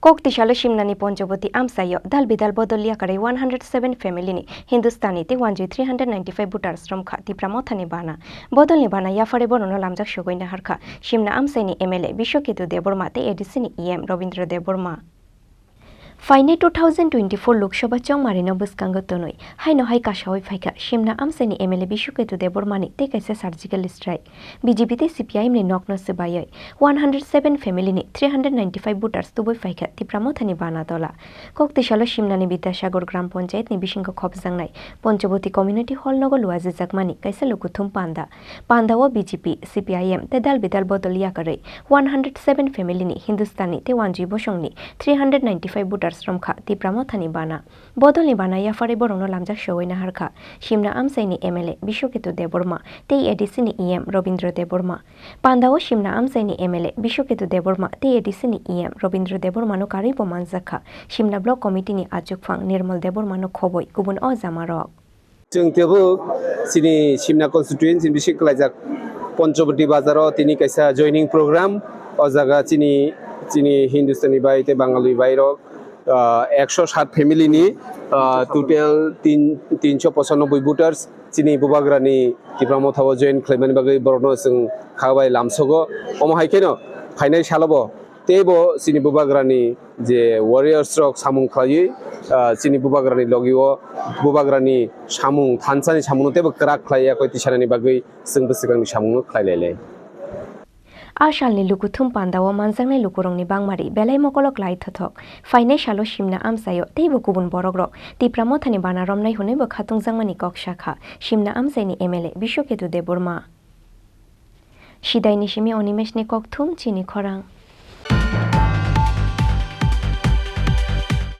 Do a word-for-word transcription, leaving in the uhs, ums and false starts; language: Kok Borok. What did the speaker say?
Kok tisalo Simnani Ponchoboti amchaio dal bidal bodol yakarwi one hundred seven family ni Hindustani tei wanjwi three hundred ninety-five voters romkha Tipra Mothani bana. Bodolni bana yapharwi borokno lamjak sogwi naharkha Simna amchaini M L A Biswaketu Debbarma tei A D C ni E M Robindra Debbarma. Phainai two thousand twenty-four Lok Sabha chongmarino bwskango tonwi haino hai kasawi phaikha Simna amchaini M L A Biswaketu Debbarmani tei kaisa surgical strike. B J P tei C P I M ni nokno swbaiwi one hundred seven family ni three hundred ninety-five voters tubui phaikha Tipra Mothani bana tola. Kok tisalo Simnani Bidyasagar Gram Panchayat ni bisingo khopjaknai Ponchoboti Community Hall nogo luajijakmani kaisa lukuthum panda. Pandao B J P, C P I M tei dal bidal bodol yakarwi one hundred seven family ni Hindustani tei wanjwi bosongni three hundred ninety-five voters romkha Tipra Mothani bana. Bodolni bana yapharwi borokno lamjak sogwi naharkha Simna amchaini M L A Biswaketu Debbarma tei A D C ni E M Robindra Debbarma. Pandao Simna amchaini M L A Biswaketu Debbarma tei A D C ni E M Robindra Debbarmano karwi bo manjakha Simna Block Committee ni achukphang Nirmal Debbarmano khobwi kubun o jamarok. Chwng kebo chini Simna constituency bisi kwlaijak Ponchoboti bazaro tini kaisa joining program. O jaga chini, chini Hindustani bai tei Bangali bai rok, ah, ekso sat family ni, ah, total tin, tinso pochanobboi voters chini bubagrani Tipra Mothao join khlaimani bagwi borokno chwng kha bai lamsogo. Omo hai kheno phainai salobo teibo chini bubagrani je warriors rok samung khlaiwi, ah, chini bubagrani logio bubagrani samung, thansani samungno teibo kwrak khlai yakwi tisanani bagwi chwngbo swkangni samungno khlai lai lai. A salni lukuthum pandao manjaknai lukurokni bangmari belai mokolo klai thothok. Phainai salo Simna amchaio teibo kubun borokrok Tipra Mothani bana romnai hwnwibo khatungjakmani kok sakha Simna amchaini M L A Biswaketu Debbarma. Sidaini simi Animeshni kokthum chini khorang.